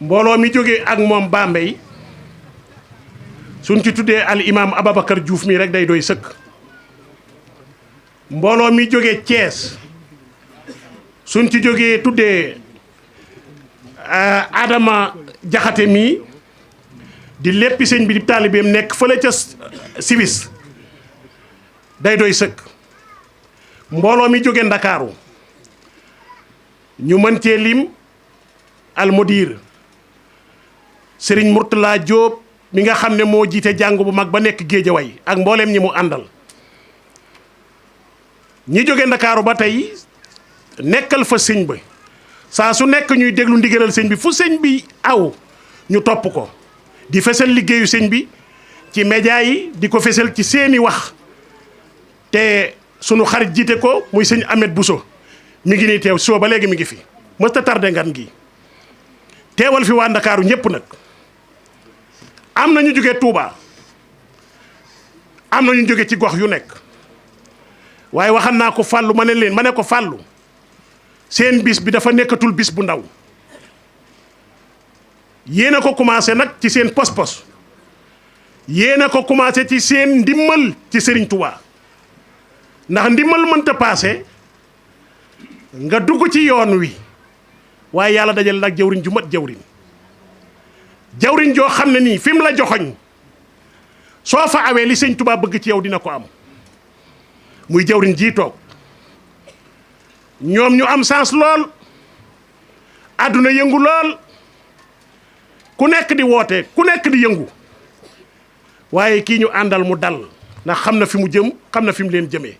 mbooloo mi jógee ak moom Bambey suñ ci tuddee al imam Ababacar Diouf mi rek day doy sëkk. mbooloo mi jógee Thiès suñ ci jógee tuddee Adama Jaxate mi di léppi sëñ bi di taalibeem nekk fële ca Suisse day doy sëkk. mbooloo mi jógee Ndakaaru ñu mën cee lim almudir Serigne Mourtala Diop mi nga xam ne moo jiite jàng bu mag ba nekk Géejawaay ak mbooleem ñi mu àndal. ñi jóge Ndakaaru ba tey nekkal fa sëñ ba saa su nekk ñuy déglu ndigalal sëñ bi fu sëñ bi aw ñu topp ko di fesal liggéeyu sëñ bi ci média yi di ko fesal ci seeni wax te sunu xarit jiite ko muy sëñ Ahmed Bousso mi ngi nii teew soo ba léegi mi ngi fi mësta tardé ngan gi teewal fi waa Ndakaaru ñëpp nag. am na ñu jóge Touba am na ñu jóge ci gox yu nekk waaye waxan naa ko fàllu ma ne ko fàllu seen bis bi dafa nekkatul bis bu ndaw yéen a ko commencé nag ci seen pos-pos yéen a ko commencé ci seen ndimmal ci Serigne Touba ndax ndimmal mënta paase nga dugg ci yoon wi waaye yàlla dajal nag jawriñ ju mat jawriñ joo xam ne nii fi mu la joxoñ soo fa awee li sëñ Touba bëgg ci yow dina ko am muy jawriñ jii toog ñoom ñu am sens lool àdduna yëngu lool ku nekk di woote ku nekk di yëngu waaye kii ñu àndal mu dal ndax xam na fi mu jëm xam na fi mu leen jëmee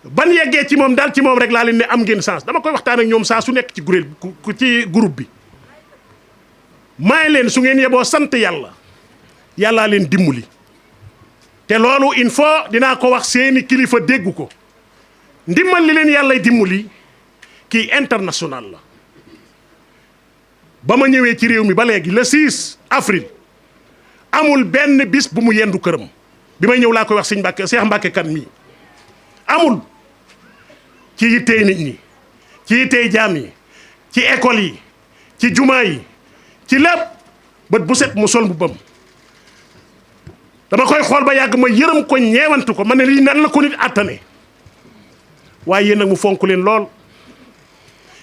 ban yeggee ci moom dal ci moom rek laa leen ne am ngeen sens dama koy waxtaan ak ñoom saa su nekk ci kuréel ci groupe bi may leen su ngeen yeboo sant yàlla yàllaa leen dimbali te loolu il faut dinaa ko wax seeni kilifa dégg ko ndimbal li leen yàllay dimbali kii international la ba ma ñëwee ci réew mi ba léegi le 6 avril amul benn bis bu mu yendu këram bi may ñëw laa koy wax sëñ Mbàkke Seex Mbàkke kan mii amul ci yittey nit ñi ci yittey jaam yi ci école yi ci jumaa yi ci lépp bët bu set mu sol mbubbam dama koy xool ba yàgg ma yërëm ko ñeewantu ko ma ne lii nan la ko nit àttane waaye yéen nag mu fonk leen lool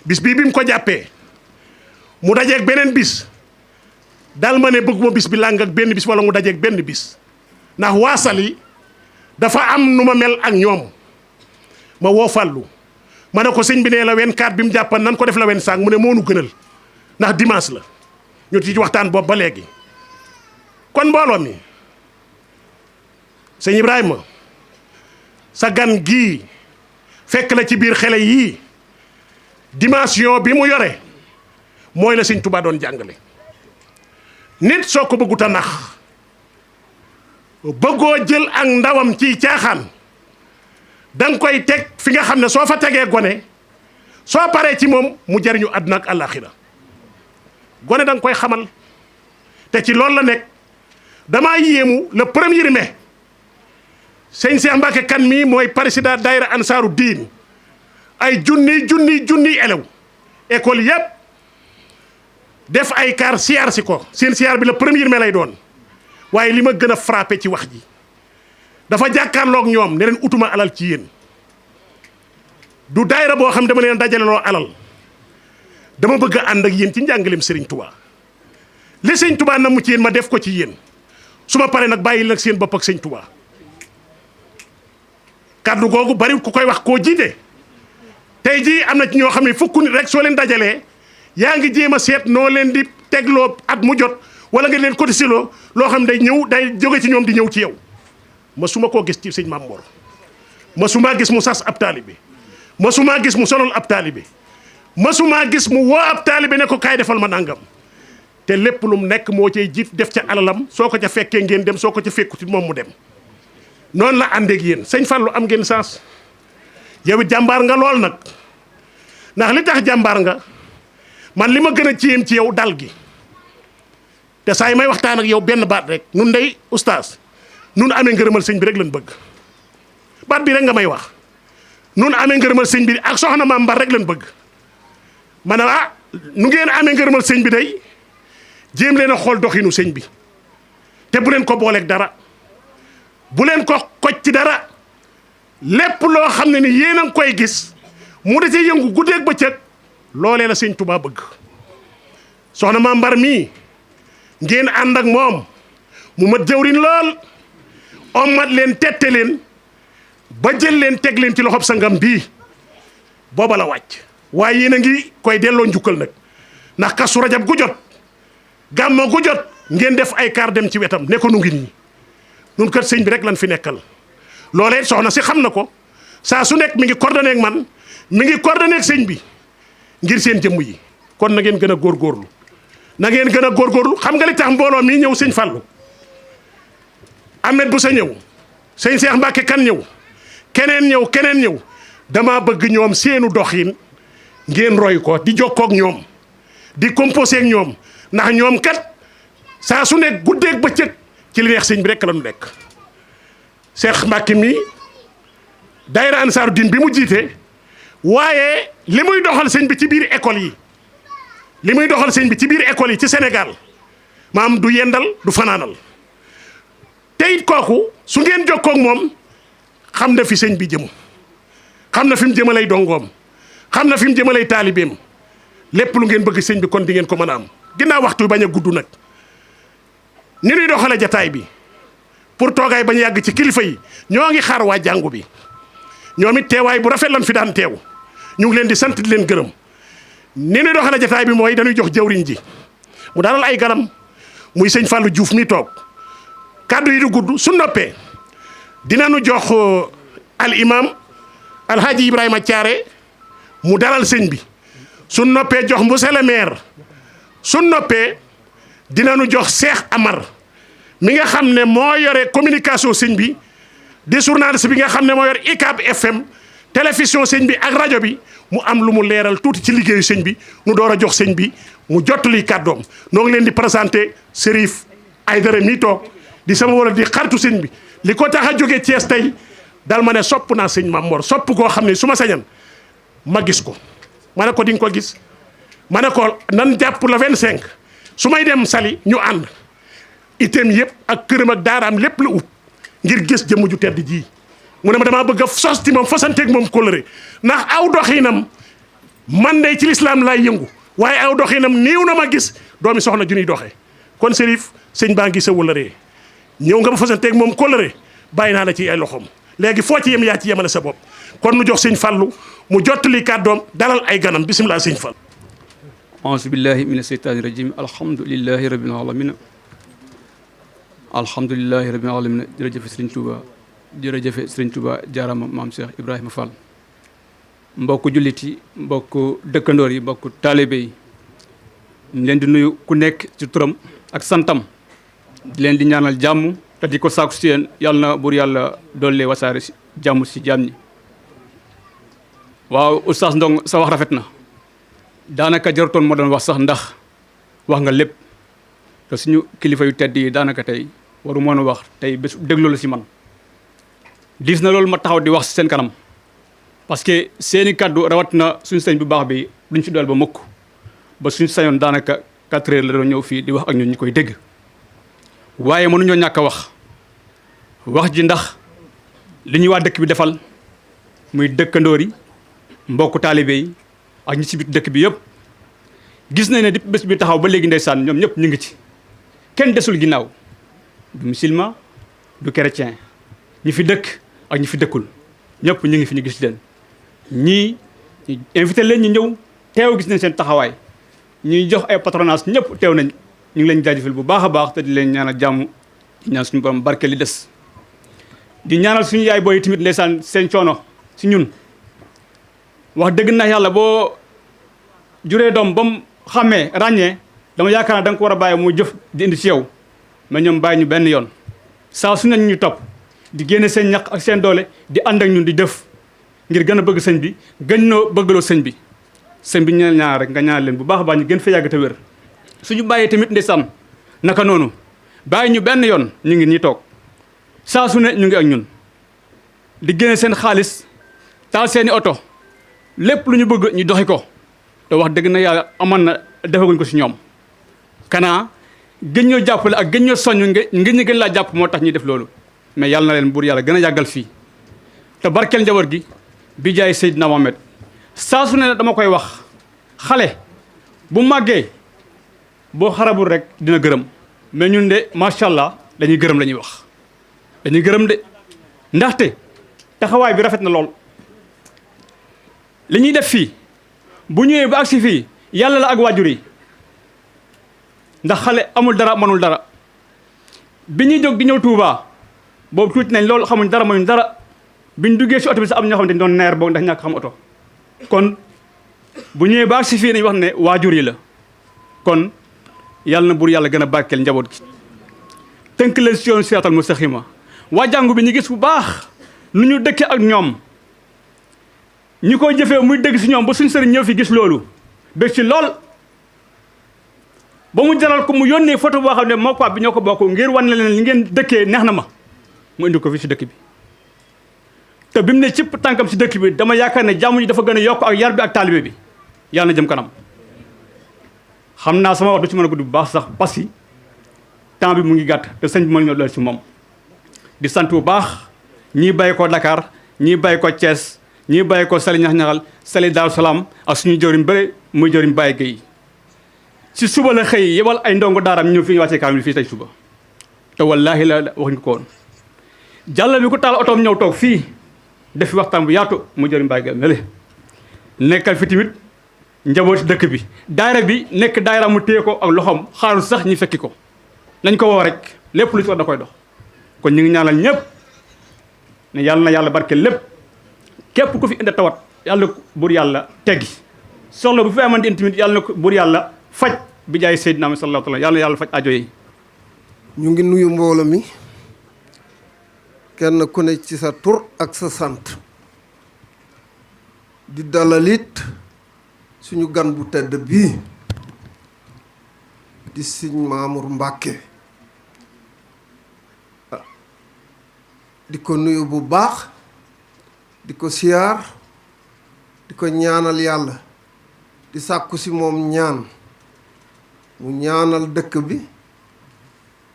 bis bii bi mu ko jàppee mu dajeeg beneen bis dal ma ne bëgguma bis bi làng ak benn bis wala mu dajeeg benn bis ndax waasali dafa am nu ma mel ak ñoom ma woo Fàllu ma ne ko sëñ bi nee la 24 bi mu jàppan nan ko def la 25 mu ne moo nu gënal ndax dimanche la ñu ci waxtaan boobu ba léegi kon mbooloo mi sëñ Ibrahima sa gan gii fekk la ci biir xele yii dimension bi mu yore mooy la sëñ Touba doon jàngale nit soo ko bëggut a nax bëggoo jël ak ndawam ci caaxaan danga koy teg fi nga xam ne soo fa tegee gone soo paree ci moom mu jariñu àdduna ak àllaaxira gone danga koy xamal te ci loolu la nekk damaa yéemu le 1er mai sëñ Cheikh Mbacke kan mii mooy président daayira ansaaru diin ay junniy elew école yépp def ay car siyaar si ko seen siyaar bi le 1er mai lay doon waaye li ma gën a frappé ci wax ji dafa jàkkaarloog ñoom ne leen utuma alal ci yéen du daayira boo xam dama leen dajaleloo alal dama bëgg a ànd ak yéen ci njàngaleem Serigne Touba li Serigne Touba na mu ci yéen ma def ko ci yéen su ma paree nag bàyyi nag seen bopp ak Serigne Touba kàddu googu bariwul ku koy wax koo jiite tey jii am na ci ñoo xam ne fukk nit rek soo leen dajalee yaa ngi jéem a seet noo leen di tegloo at mu jot wala nga leen cotiseloo loo xam day ñëw day jóge ci ñoom di ñëw ci yow masuma koo gis ci sëñ Maam Mor masuma gis mu sas ab taalibe masuma gis mu sonal ab taalibe masuma gis mu woo ab taalibe ne ko kaay defal ma nangam te lépp lu mu nekk moo cay jiit def ca alalam soo ko ca fekkee ngeen dem soo ko ca fekkuti moom mu dem noonu la àndeeg yéen sëñ Fallou am ngeen sens yow it jàmbaar nga lool nag ndax li tax jàmbaar nga man li ma gën a ci yéem ci yow dal gi te saa yi may waxtaan ak yow benn baat rek nun day oustaz nun amee ngërëmal sëñ bi rek lañ bëgg baat bi rek nga may wax nun amee ngërëmal sëñ bi ak soxna Maam Mbar rek lañ bëgg ma ne nu ngeen amee ngërëmal sëñ bi day jéem leen a xool doxinu sëñ bi te bu leen ko booleeg dara bu leen ko xoj ci dara lépp loo xam ne ni yéen a ngi koy gis mu da ci yëngu guddeeg bëccëg loolee la sëñ Tuubaa bëgg soxna Maam Mbar mii ngeen ànd ak moom mu mat jëwriñ lool ommat leen tette leen ba jël leen teg leen ci loxob sangam bii booba la wàcc waaye yéen a ngi koy delloo njukkal nag ndax Kazu Rajab gu jot gàmmo gu jot ngeen def ay kaar dem ci wetam ne ko nu ngi nii nun kat sëñ bi rek lan fi nekkal loolee soxna si xam na ko saa su nekk mi ngi coordonné ak man mi ngi coordonné ak sëñ bi ngir seen jëmm yi kon na ngeen gën a góorgóorlu na ngeen gën a góorgóorlu xam nga li tax mbooloo mii ñëw sëñ Fallou Ahmed bu sa ñëw sëñ Cheikh Mbacke kan ñëw keneen ñëw dama bëgg ñoom seenu doxin ngeen roy ko di jokkoo ak ñoom di composé ak ñoom ndax ñoom kat saa su nekk guddeeg bëccëg ci li neex sëñ bi rek la ñu nekk Cheikh Mbacke mi daayira Ansaaru Diin bi mu jiite waaye li muy doxal sëñ bi ci biir école yi li muy doxal sëñ bi ci biir école yi ci Sénégal maam du yendal du fanaanal te it kooku su ngeen jokkoo ak moom xam na fi sëñ bi jëm xam na fi mu jëmalay dongoom xam na fi mu jëmalay taalibeem lépp lu ngeen bëgg sëñ bi kon di ngeen ko mën a am ginnaaw waxtu bañ a gudd nag ni ñuy doxale jataay bi pour toogaay bañ a yàgg ci kilifa yi ñoo ngi xaar waa jàngu bi ñoom it teewaay bu rafet lan fi daan teew ñu ngi leen di sant di leen gërëm ni ñuy doxale jataay bi mooy dañuy jox jëwriñ ji mu dalal ay ganam muy sëñ Fallou Diouf mi toog kàddu yi du gudd su noppee dinañu jox al imam alhaaji Ibrahima Thiaré mu dalal sëñ bi su noppee jox monsieur le maire su noppee dinañu jox Cheikh Amar mi nga xam ne moo yore communication sëñ bi di journaliste bi nga xam ne moo yor ICAP FM télévision sëñ bi ak rajo bi mu am lu mu leeral tuuti ci liggéeyu sëñ bi nu door a jox sëñ bi mu jottali kàddoom noo ngi leen di présenté Serif Aydara mi toog di sama wala di xaritu sëñ bi li ko tax a jógee Thiès tey dal ma ne sopp naa sëñ Mame Mor sopp koo xam ne su ma sañan ma gis ko ma ne ko di nga ko gis ma ne ko nan jàpp la 25 su may dem Saly ñu ànd itam yëpp ak këram ak daaraam lépp la ut ngir gis jëmm ju tedd ji mu ne ma damaa bëgg a sos ci moom fasanteeg moom kóllëre ndax aw doxinam man de ci lislaam laay yëngu waaye aw doxinam néew na ma gis doomi soxna ju ñuy doxee kon Serif sëñ baa ngi sa wëllëree ñëw nga ba fasanteeg moom kóllëre bàyyi naa la ci ay loxoom léegi foo ci yem yaa ci yemale sa bopp kon nu jox sëñ Fallou mu jottali kàddoom dalal ay ganam bisimilah sëñ Fall. auzu billahi mina seytaani rajim alhamdulilahi rabbil alamin alhamdulilahi rabbil alamin jërëjëfe Sëriñ Tuuba jërëjëfe Sëriñ Tuuba jaarama maam Cheikh Ibrahima Fall mbokku jullit yi mbokku dëkkandoor yi mbokku taalibe yi ñu leen di nuyu ku nekk ci turam ak santam di leen di ñaanal jàmm te di ko saaku si yéen yàlla na buur yàlla doole wasaare si jàmm si jaam ñi waaw oustaz Ndong sa wax rafet na daanaka jarutoon moo doon wax sax ndax wax nga lépp te suñu kilifa yu tedd yi daanaka tey waru mën a wax tey bés déglu la si man diis na loolu ma taxaw di wax si seen kanam parce que seeni kàddu rawat na suñu sëñ bu baax bi duñ si dool ba mukk ba suñu sañoon daanaka 4 heures la doon ñëw fii di wax ak ñun ñu koy dégg waaye mënuñoo ñàkk a wax ji ndax li ñuy waa dëkk bi defal muy dëkkandoor yi mbokku taalibe yi ak ñi ci biir dëkk bi yëpp gis nañ ne di bés bi taxaw ba léegi ndeysaan ñoom ñëpp ñu ngi ci kenn desul ginnaaw du musulman du chrétien ñi fi dëkk ak ñi fi dëkkul ñëpp ñu ngi fi ñu gis leen ñii ñu invité leen ñu ñëw teew gis nañ seen taxawaay ñuy jox ay patronage ñëpp teew nañ ñu ngi leen jaajëfal bu baax a baax te di leen ñaanal jàmm di ñaan suñu borom barke li des di ñaanal suñu yaay booy tamit ndeysaan seen coono si ñun wax dëgg na yàlla boo juree doom ba mu xàmmee ràññee dama yaakaar naa da nga ko war a bàyyi muy jëf di indi ci yow mais ñoom bàyyi ñu benn yoon saa su nañ ñu topp di génne seen ñaq ak seen doole di ànd ak ñun di def ngir gën a bëgg sëñ bi gën noo bëggaloo sëñ bi ñu ñaan rek nga ñaan leen bu baax a baax ñu gën fa yàgg te wér suñu bàyyee tamit ndeysaan naka noonu bàyyi ñu benn yoon ñu ngi nii toog saa su ne ñu ngi ak ñun di génne seen xaalis taal seeni oto lépp lu ñu bëgg ñu doxi ko te wax dëgg na yàlla aman na defaguñ ko si ñoom kanaa gën ñoo jàppale ak gën ñoo soññ ngeen ñu gën laa jàpp moo tax ñuy def loolu mais yàlla na leen buur yàlla gën a yàggal fii te barkeel njaboot gi bi jaay Seydina Mohamed saa su ne dama koy wax xale bu màggee boo xarabul rek dina gërëm mais ñun de macha allah dañuy gërëm la ñuy wax dañuy gërëm de ndaxte taxawaay bi rafet na lool li ñuy def fii bu ñëwee ba agsi fii yàlla la ak waajur yi ndax xale amul dara mënul dara bi ñuy jóg di ñëw Touba boobu tuuti nañ loolu xamuñ dara mënuñ dara biñ duggee si oto bi sax am ñoo xam ne dañ doon neer boog ndax ñàkk xam oto kon bu ñëwee ba agsi fii nañ wax ne waajur yi la kon yàlla na buur yàlla gën a barkeel njaboot gi tënk leen si yoon siraatal mustaqima waa jàngu bi ñu gis bu baax nu ñu dëkkee ak ñoom ñi koy jëfee muy dëgg si ñoom ba suñ sëriñ ñëw fi gis loolu bég ci lool ba mu jaral ko mu yónnee photo boo xam ne moo ko bi ñoo ko bokk ngir wan leen li ngeen dëkkee neex na ma mu indi ko fi si dëkk bi te bi mu ne cëpp tànkam si dëkk bi dama yaakaar ne jàmm ji dafa gën a yokk ak yar bi ak taalibe bi yàlla na jëm kanam xam naa sama wax du ci mën a gudd bu baax sax parce que temps bi mu ngi gàtt te sëñ bi mën ñoo lool si moom di sant bu baax ñii bàyyi ko Dakar ñii bàyyi ko Thiès ñii bàyyi ko Sali ñax-ñaxal Sali Daaru Salaam ak suñu jëriñ bëri muy jëriñ Baye Gueye si suba la xëy yebal ay ndongo daaram ñëw fi ñu wàccee kaamil fii tey suba te wallaahi la wax ñu ko woon jàll bi ku taal otoom ñëw toog fii def fi waxtaan bu yaatu mu jëriñ Baye Gueye mele nekkal fi tamit njabooti dëkk bi daayira bi nekk daayira mu téye ko ak loxoom xaaru sax ñi fekki ko nañ ko woo rek lépp lu ci wax da koy dox kon ñu ngi ñaanal ñëpp ne yàlla na yàlla barke lépp képp ku fi indi tawat yàlla buur yàlla teggi soxla bu fi amoon di indi tamit yàlla na ko buur yàlla faj bi jaay Seydina Muhammad sallallahu alayhi wa sallam yàlla na yàlla faj ajo yi. ñu ngi nuyu mbooloo mi kenn ku ne ci sa tur ak sa sant di dalalit suñu gan bu tedd bii di Sëñ Mamour Mbàkke di ko nuyu bu baax di ko siyaar di ko ñaanal yàlla di sàkku si moom ñaan mu ñaanal dëkk bi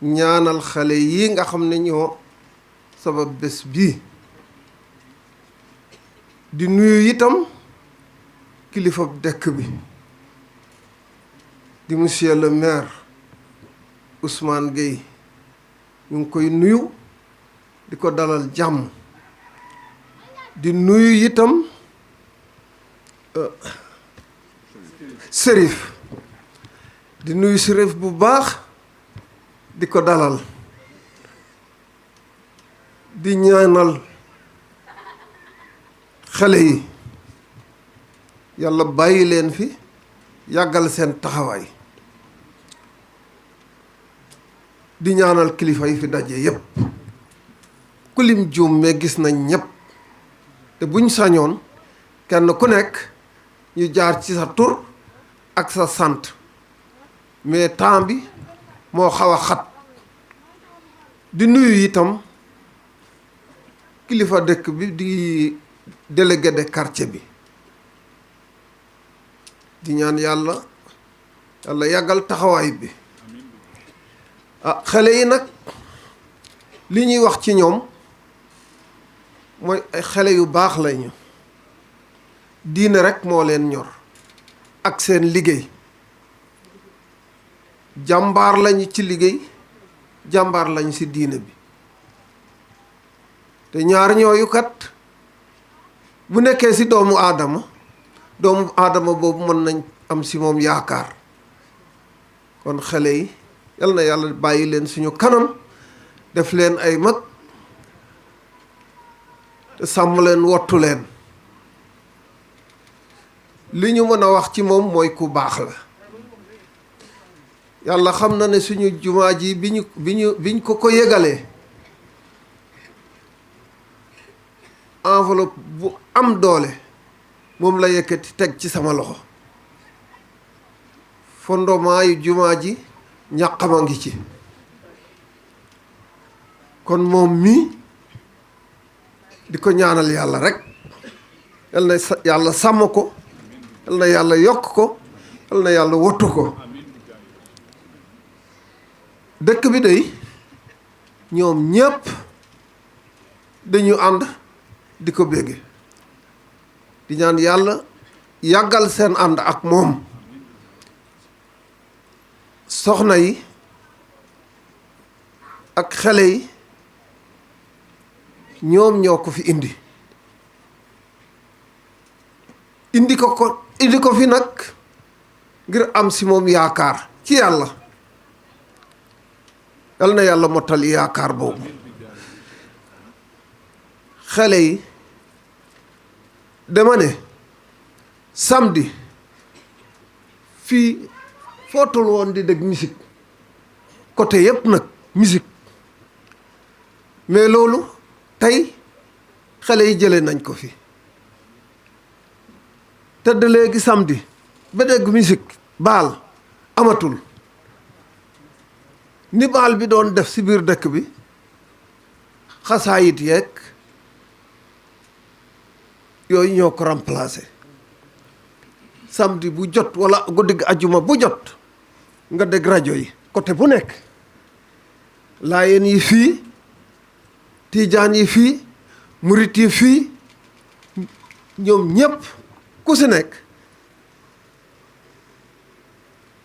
ñaanal xale yi nga xam ne ñoo sabab bés bii di nuyu itam kilifa dëkk bi di monsieur le maire Ousmane Gueye ñu ngi koy nuyu di ko dalal jàmm di nuyu itam Sërif di nuyu Sërif bu baax di ko dalal di ñaanal xale yi yàlla bàyyi leen fi yàggal seen taxawaay di ñaanal kilifa yi fi daje yépp ku lim juum mais gis nañ ñépp te buñ sañoon kenn ku nekk ñu jaar ci sa tur ak sa sant mais temps bi moo xaw a xat di nuyu itam kilifa dëkk bi di délégué de quartier bi di ñaan yàlla yàggal taxawaay bi xale yi nag li ñuy wax ci ñoom mooy ay xale yu baax lañu diine rekk moo leen ñor ak seen liggéey jàmbaar lañu ci liggéey jàmbaar lañu ci diine bi te ñaar ñooyu kat bu nekkee ci doomu aadama boobu mën nañ am ci moom yaakaar kon xale yi yal na yàlla bàyyi leen suñu kanam def leen ay mag te sàmm leen wottu leen li ñu mën a wax ci moom mooy ku baax la yàlla xam na ne suñu jumaa ji biñ ko yëgalee enveloppe bu am doole moom la yëkkati teg ci sama loxo fondement yu jumaa ji ñàqama ngi ci kon moom mii di ko ñaanal yàlla rek yal na yàlla sàmm ko yal na yàlla yokk ko yal na yàlla wattu ko dëkk bi day ñoom ñépp dañu ànd di ko bégge di ñaan yàlla yàggal seen ànd ak moom soxna yi ak xale yi ñoom ñoo ko fi indi indi ko fi nag ngir am si moom yaakaar ci yàlla yal na yàlla mottali yaakaar boobu xale yi dama ne samedi fii footul woon di dégg musique côté yépp nag musique mais loolu tey xale yi jële nañ ko fi tëdd léegi samedi ba dégg musique baal amatul ni baal bi doon def ci biir dëkk bi xasaayit yeeg yooyu ñoo ko remplacé samedi bu jot walla guddi gi ajjuma bu jot nga dégg rajo yi côté bu nekk laayeen yi fii tiijaan yi fii murit yi fii ñoom ñépp ku si nekk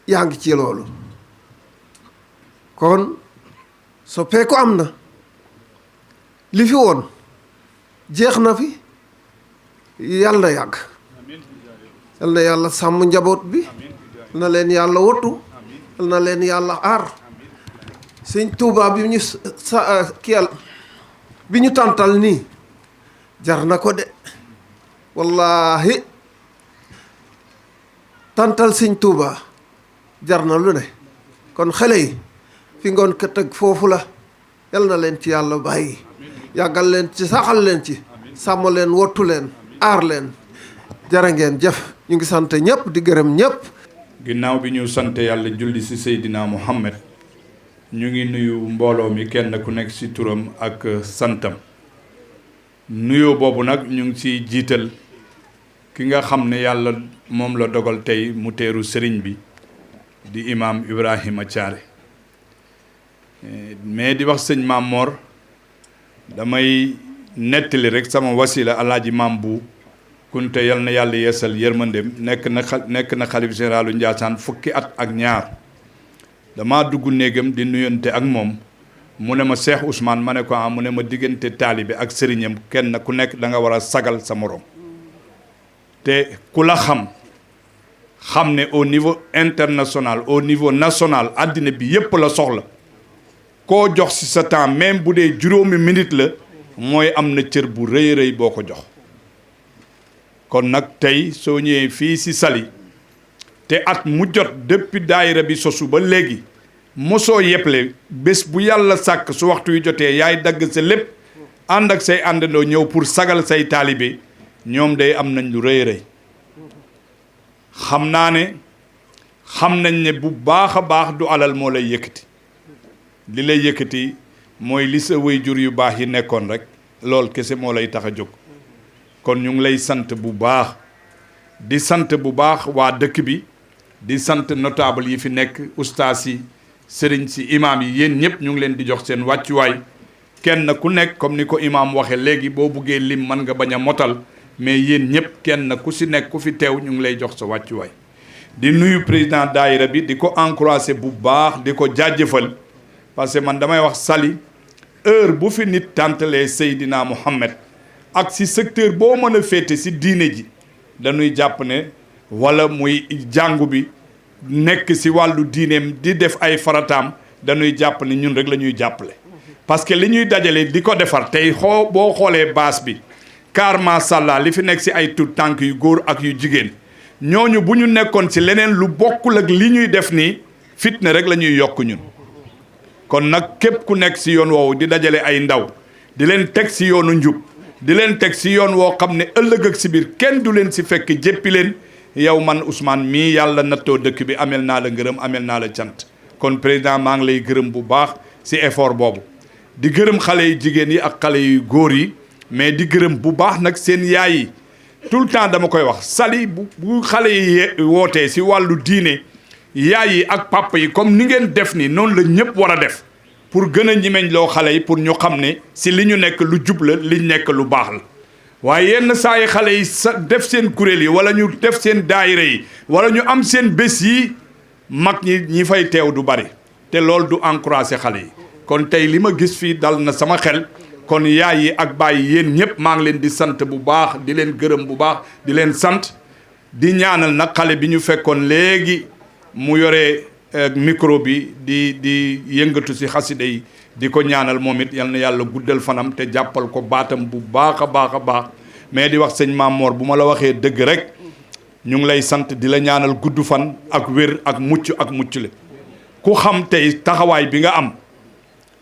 yaa ngi ci loolu kon soppeeku am na li fi woon jeex na fi yàlla na yàgg yal na yàlla sàmm njaboot bi yal na leen yàlla wattu yal na leen yàlla aar sëñ Tuubaa bi ñu bi ñu tàntal nii jar na ko de wallaahi tàntal sëñ Tuubaa jar na lu ne kon xale yi fi ngoon ko teg foofu la yal na leen ci yàlla bàyyi yàggal leen ci saxal leen ci sàmm leen wattu leen aar leen jërë ngeen jëf ñu ngi sant ñëpp di gërëm ñëpp. ginnaaw bi ñu sant yàlla julli ci Seydina Muhammad ñu ngi nuyu mbooloo mi kenn ku nekk ci turam ak santam nuyoo boobu nag ñu ngi ciy jiital ki nga xam ne yàlla moom la dogal tey mu teeru sëriñ bi di imaam Ibrahima Thiaré mais di wax sëñ Maam Mor damay nettali rek sama wasila alaaji Maam bu kunte yal na yàlla yeesal yërmandem nekk na xalif généralu Njaasaan fukki at ak ñaar dama dugg néegam di nuyonte ak moom mu ne ma Cheikh Ousmane ma ne ko mu ne ma diggante taalibe ak sëriñam kenn ku nekk da nga war a sagal sa morom te ku la xam ne au niveau international au niveau national àddina bi yépp la soxla koo jox ci sa temps même bu dee juróomi minute la mooy am na cër bu rëy rëy boo ko jox kon nag tey soo ñëwee fii ci Saly te at mu jot depuis daayira bi sosu ba léegi mosoo yeble bés bu yàlla sàkk su waxtu yu jotee yaay dagg sa lépp ànd ak say àndandoo ñëw pour sagal say taalibe ñoom day am nañ lu rëy rëy xam naa ne xam nañ ne bu baax a baax du alal moo lay yëkkati li lay yëkkati mooy li sa waajur yu baax yi nekkoon rek lool kese moo lay tax a jóg kon ñu ngi lay sant bu baax di sant bu baax waa dëkk bi di sant notable yi fi nekk ustaas yi sëriñ si imaam yi yéen ñëpp ñu ngi leen di jox seen wàccuwaay kenn ku nekk comme ni ko imaam waxe léegi boo buggee lim mën nga bañ a motal mais yéen ñëpp kenn ku si nekk ku fi teew ñu ngi lay jox sa wàccuwaay di nuyu président daayira bi di ko encouragé bu baax di ko jaajëfal parce que man damay wax Saly heure bu fi nit tàntalee Seydina Muhammad ak si secteur boo mën a féete si diine ji dañuy jàpp ne wala muy jàngu bi nekk si wàllu diineem di def ay farataam dañuy jàpp ne ñun rek la ñuy jàppale parce que li ñuy dajale di ko defar tey boo xoolee baas bi car masàllaa li fi nekk si ay tout tànk yu góor ak yu jigéen ñooñu bu ñu nekkoon si leneen lu bokkul ak li ñuy def nii fitna rek la ñuy yokk ñun kon nag képp ku nekk si yoon woowu di dajale ay ndaw di leen teg si yoonu njub di leen teg si yoon woo xam ne ëllëg ak si biir kenn du leen si fekk jéppi leen yow man Ousmane mii yàlla nattoo dëkk bi amel naa la ngërëm amel naa la cant kon président maa ngi lay gërëm bu baax si effort boobu di gërëm xale yu jigéen yi ak xale yu góor yi mais di gërëm bu baax nag seen yaay yi tout le temps dama koy wax Saly bu xale yi wootee si wàllu diine yaay yi ak papa yi comme ni ngeen def ni noonu la ñëpp war a def pour gën a ñimeñ loo xale yi pour ñu xam ne si li ñu nekk lu jub la liñ nekk lu baax la waaye yenn saa yi xale yi sa def seen kuréel yi wala ñu def seen daayira yi wala ñu am seen bés yi mag ñi fay teew du bari te loolu du encouragé xale yi kon tey li ma gis fii dal na sama xel kon yaay yi ak baay yi yéen ñëpp maa ngi leen di sant bu baax di leen gërëm bu baax di leen sant di ñaanal nag xale bi ñu fekkoon léegi mu yore micro bi di yëngatu si xasida yi di ko ñaanal moom it yal na yàlla guddal fanam te jàppal ko baatam bu baax a baax a baax mais di wax sëñ Mamor bu ma la waxee dëgg rek ñu ngi lay sant di la ñaanal gudd fan ak wér ak mucc le ku xam tey taxawaay bi nga am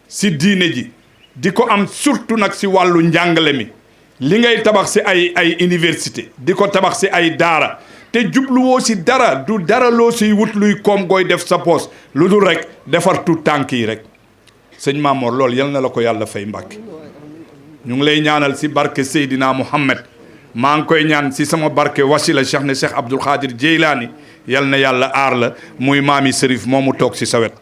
si diine ji di ko am surtout nag si wàllu njàngale mi li ngay tabax si ay université di ko tabax si ay daara te jubluwoo si dara du dara loo siy wut luy koom gooy def sa poos lu dul rek defar tu tànk yi rek sëñ Mamor loolu yal na la ko yàlla fay Mbàkke ñu ngi lay ñaanal si barke Seydina Muhammad maa ngi koy ñaan si sama barke wasila Cheikh ne Cheikh Abdoul Khadir Jeylaani yal na yàlla aar la muy maami Sërif moomu toog si sa wet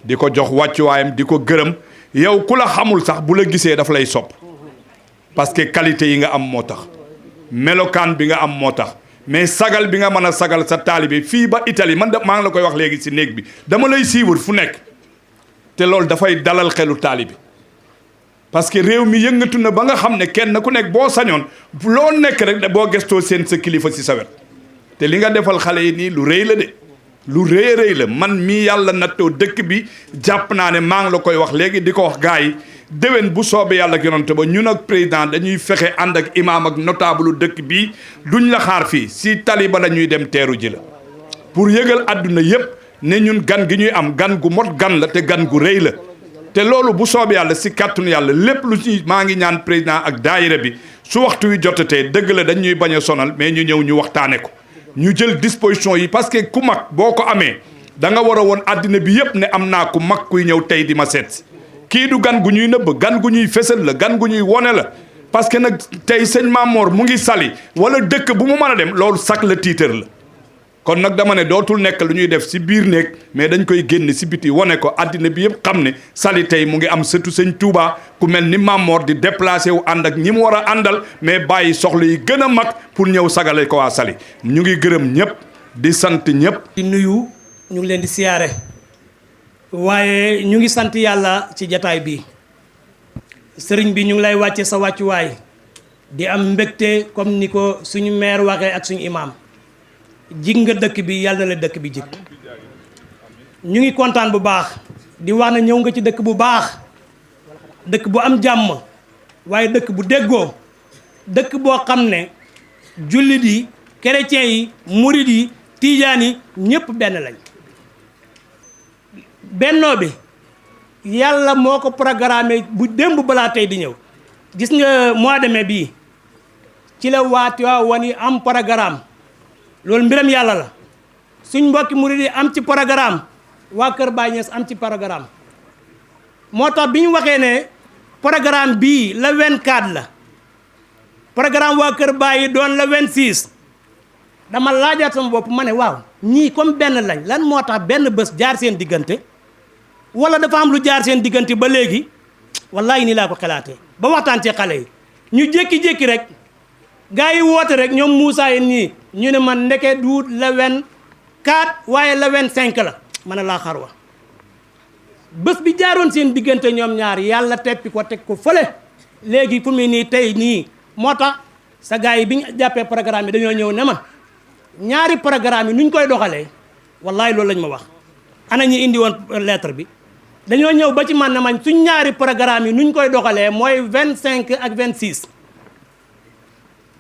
di ko jox wàccuwaayam di ko gërëm yow ku la xamul sax bu la gisee daf lay sopp parce que qualité yi nga am moo tax melokaan bi nga am moo tax mais sagal bi nga mën a sagal sa taalibe fii ba Italie man maa ngi la koy wax léegi si néeg bi dama lay siiwal fu nekk te loolu dafay dalal xelu taalibe parce que réew mi yëngatu na ba nga xam ne kenn ku nekk boo sañoon loo nekk rek boo gestoo seen sa kilifa si sa wet te li nga defal xale yi nii lu rëy la de lu rëy rëy la man mii yàlla nattoo dëkk bi jàpp naa ne maa ngi la koy wax léegi di ko wax gars yi déwén bu soobee yàlla ak yonante ba ñun ak président dañuy fexe ànd ak imaam ak notable dëkk bi duñ la xaar fii si taliba la ñuy dem teeru ji la pour yëgal àdduna yépp ne ñun gan gi ñuy am gan gu mot gan la te gan gu rëy la te loolu bu soobee yàlla si kàttanu yàlla lépp lu ci maa ngi ñaan président ak daayira bi su waxtu wi jotatee dëgg la dañ ñuy bañ a sonal mais ñu ñëw ñu waxtaane ko ñu jël disposition yi parce que ku mag boo ko amee da nga war a woon àddina bi yépp ne am naa ku mag kuy ñëw tey di ma seet kii du gan gu ñuy nëbb gan gu ñuy fësal la gan gu ñuy wone la parce que nag tey sëñ Mamor mu ngi Saly wala dëkk bu mu mën a dem loolu sax la tiitër la kon nag dama ne dootul nekk lu ñuy def si biir néeg mais dañ koy génn si biti wane ko àddina bi yëpp xam ne Saly tey mu ngi am sëtu sëñ Touba ku mel ni Mamor di déplacé wu ànd ak ñi mu war a àndal mais bàyyi soxla yi gën a mag pour ñëw sagale ko waa Saly ñu ngi gërëm ñëpp di sant ñëpp. di nuyu ñu ngi leen di siyaare waaye ñu ngi sant yàlla ci jataay bi sëriñ bi ñu ngi lay wàcce sa wàccuwaay di am mbégte comme ni ko suñu maire waxee ak suñu imam jig nga dëkk bi yàlla na la dëkk bi jig ñu ngi kontaan bu baax di wax na ñëw nga ci dëkk bu baax dëkk bu am jàmm waaye dëkk bu déggoo dëkk boo xam ne jullit yi chrétien yi murid yi tiijaan yi ñëpp benn lañ bennoo bi yàlla moo ko programmé bu démb balaa tey di ñëw gis nga mois de mai bii ci la waati waa wani am programme loolu mbiram yàlla la suñ mbokki murid yi am ci programme waa Kër Baay Ñas am ci programme moo tax bi ñu waxee ne programme bii la 24 la programme waa Kër Baay yi doon la 26 dama laajaat sama bopp ma ne waaw ñii comme benn lañ lan moo tax benn bés jaar seen diggante wala dafa am lu jaar seen diggante ba léegi wallahi nii laa ko xalaatee ba waxtaan ci xale yi ñu jékki-jékki rek gars yi woote rek ñoom Moussa yi nii ñu ne man ndeke du la 24 waaye la 25 la ma ne laa xarwa bés bi jaaroon seen diggante ñoom ñaar yàlla teppi ko teg ko fële léegi fu mu nii tey nii moo tax sa gars yi bi ñu jàppee programme yi dañoo ñëw ne ma ñaari programme yi nuñ koy doxalee wallahi loolu lañ ma wax ana ñi indi woon lettre bi dañoo ñëw ba ci man ne man suñ ñaari programme yi nuñ koy doxalee mooy 25 ak 26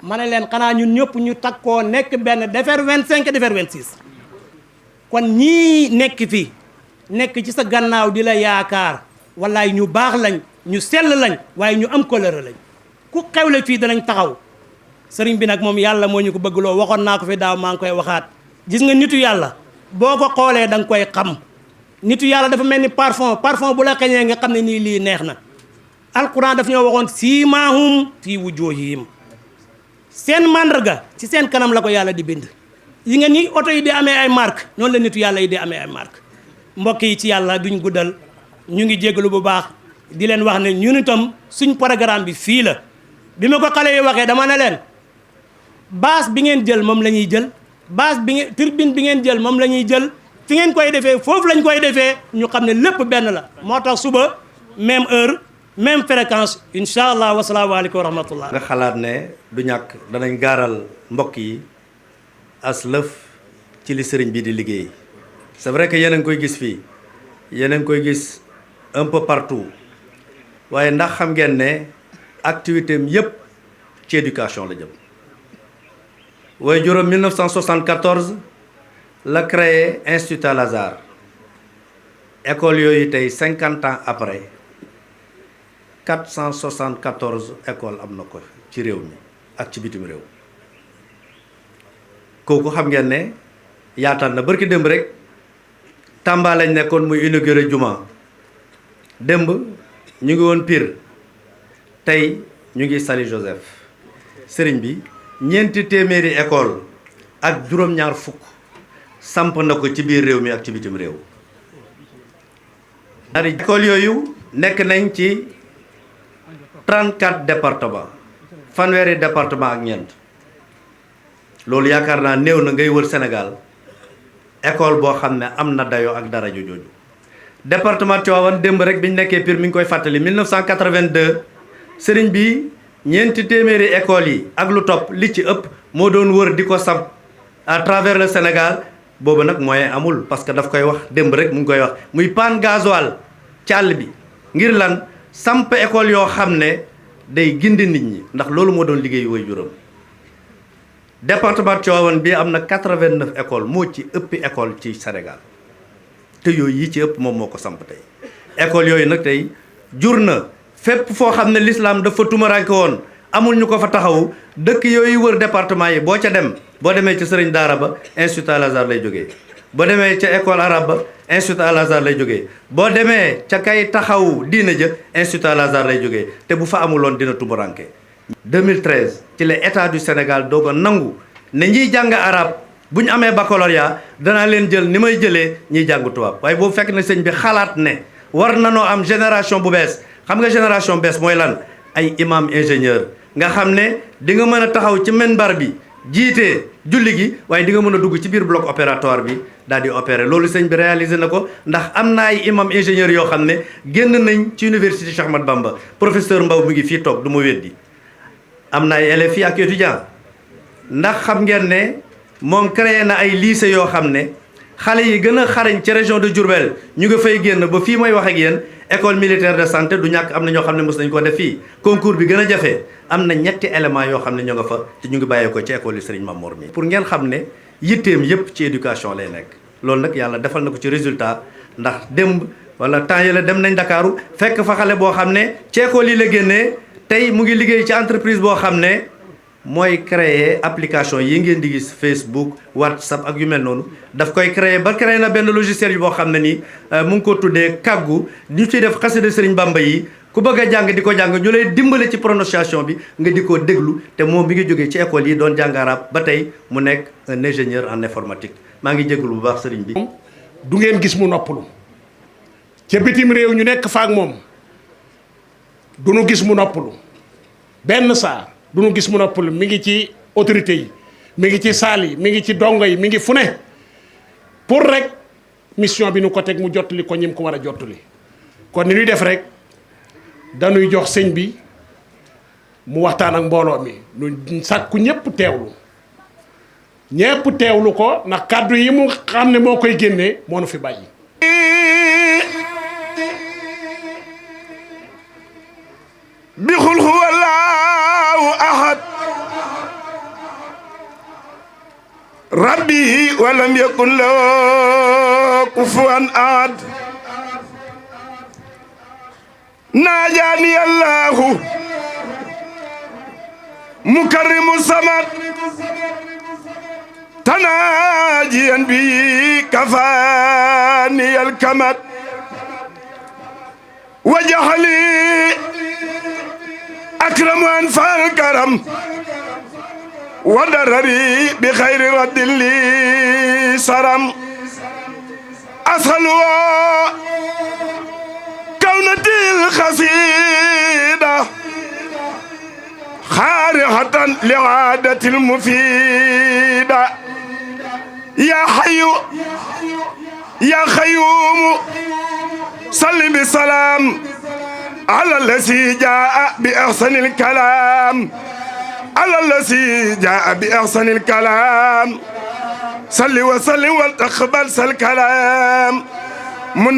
ma ne leen xanaa ñun ñëpp ñu takkoo nekk benn defar 25 defar 26 kon ñii nekk fi nekk ci sa gannaaw di la yaakaar wallaay ñu baax lañ ñu sell lañ waaye ñu am couleur lañ ku xewle fii danañ taxaw sëriñ bi nag moom yàlla moo ñu ko bëggloo waxoon naa ko fi daaw maa ngi koy waxaat gis nga nitu yàlla boo ko xoolee da nga koy xam nitu yàlla dafa mel ni parfum bu la xeñee nga xam ne nii lii neex na alquran daf ñoo waxoon siimaahum fii wujuuhihim seen màndarga ci seen kanam la ko yàlla di bind. yi nga ni oto yi di amee ay marque noonu la nitu yàlla yi di amee ay marque mbokk yi ci yàlla duñ guddal ñu ngi jégalu bu baax di leen wax ne ñun itam suñ programme bi fii la bi ma ko xale yi waxee dama ne leen base bi ngeen jël moom la ñuy jël base bi ngeen turbine bi ngeen jël moom la ñuy jël fi ngeen koy defee foofu lañ koy defee ñu xam ne lépp benn la moo tax suba même heure même fréquence incha allah wasalaamaaleykum wa rahmatullah. nga xalaat ne du ñàkk danañ gaaral mbokk yi as lëf ci li sëriñ bi di liggéey c'est vrai que yéen a ngi koy gis fii yéen a ngi koy gis un peu partout waaye ndax xam ngeen ne activité am yépp ci éducation la jëm. waaye juróom 1974 la créé Institut Al-Azhar école yooyu tey 50 ans après 474 écoles am na ko ci réew mi ak ci bitim réew. kooku xam ngeen ne yaatal na barki démb rek Tamba lañ nekkoon muy inauguré juma démb ñu ngi woon Pire tey ñu ngi Saly Joseph sëriñ bi ñeenti téeméeri école ak juróom-ñaar fukk samp na ko ci biir réew mi ak ci bitim réew. ñaari école yooyu nekk nañ ci 34 départements fanweeri département ak ñeent. loolu yaakaar naa néew na ngay wër Sénégal école boo xam ne am na dayoo ak dara jooju département Tivaouane démb rek bi ñu nekkee Pire mi ngi koy fàttali 1982 sëriñ bi ñeenti téeméeri écoles yi ak lu topp li ci ëpp moo doon wër di ko samp à travers le Sénégal boobu nag moyen amul parce que daf koy wax démb rek mu ngi koy wax muy panne gasoil ci àll bi ngir lan samp école yoo xam ne day gindi nit ñi ndax loolu moo doon liggéeyu way juróom. département Tivaouane bi am na 89 écoles moo ci ëppi école ci Sénégal te yooyu yi ci ëpp moom moo ko samp tey école yooyu nag tey jur na fépp foo xam ne l'islam dafa tumaranke woon amul ñu ko fa taxawu dëkk yooyu wër département yi boo ca dem boo demee ca sëriñ daara ba Institut Al-Azhar lay jógee boo demee ca école arabe ba Institut Al-Azhar lay jógee boo demee ca kay taxawu diina ja Institut Al-Azhar lay jógee te bu fa amuloon dina tumaranke 2013 ci la état du Sénégal doog a nangu ne ñiy jàng arab bu ñu amee baccalauréat danaa leen jël ni may jëlee ñiy jàng tubaab waaye boobu fekk na sëñ bi xalaat ne war nanoo am génération bu bees xam nga génération bees mooy lan ay imam ingénieur nga xam ne di nga mën a taxaw ci minbar bi jiite julli gi waaye di nga mën a dugg ci biir bloc opératoire bi daal di opérer loolu sëñ bi réalisé na ko ndax am na ay imam ingénieur yoo xam ne génn nañ ci université Cheikh Ahmadou Bamba professeur Mbaw mi ngi fii toog du ma weddi am na ay élèves fii ak étudiants ndax xam ngeen ne moom créé na ay lycée yoo xam ne xale yi gën a xarañ ci région de Diourbel ñu nga fay génn ba fii mooy wax ak yéen école militaire de santé du ñàkk am na ñoo xam ne mos nañ ko def fii concours bi gën a jafe am na ñetti éléments yoo xam ne ñoo nga fa te ñu ngi bàyyee ko ci école yi Serigne Mamour mi pour ngeen xam ne yitteem yépp ci éducation lay nekk loolu nag yàlla defal na ko ci résultat ndax démb wala temps yële dem nañ Ndakaaru fekk fa xale boo xam ne ci école yi la génnee tey mu ngi liggéey ci entreprise boo xam ne mooy créer application yi ngeen di gis Facebook WhatsApp ak yu mel noonu daf koy créer ba créer na benn logiciel yi boo xam ne nii mu ngi ko tuddee kàggu ñu ciy def xasida Serigne Bamba yi ku bëgg a jàng di ko jàng ñu lay dimbale ci prononciation bi nga di ko déglu te moom mi ngi jógee ci école yi doon jàng arab ba tey mu nekk un ingénieur en informatique maa ngi jégalu bu baax Serigne bi. du ngeen gis mu noppalu ca bitim réew ñu nekk faak moom du nu gis mu noppalu benn saa. du nu gis mu noppalu mi ngi ci autorité yi mi ngi ci saal yi mi ngi ci dongo yi mi ngi fu ne pour rek mission bi nu ko teg mu jottali ko ñim ko war a jottali kon ni ñuy def rek dañuy jox sëñ bi mu waxtaan ak mbooloo mi nu sàkku ñépp teewlu ko ndax kàddu yi mu xam ne moo koy génnee moo nu fi bàyyi. bi xul huwallaahu ahad rabbi walam yakun lahu kufuwan ahad naajaani allahu mukarrimu samad tanaajiyan bi kafaani alkamad wajahali أكرم أنفال الكرم ودرري بخير رد لي سرم أسهل كونتي الخسيدة خارقة لعادة المفيدة يا حي يا خيوم صل بسلام على الذي جاء بأحسن الكلام على الذي جاء بأحسن الكلام صل وسلم وتقبل الكلام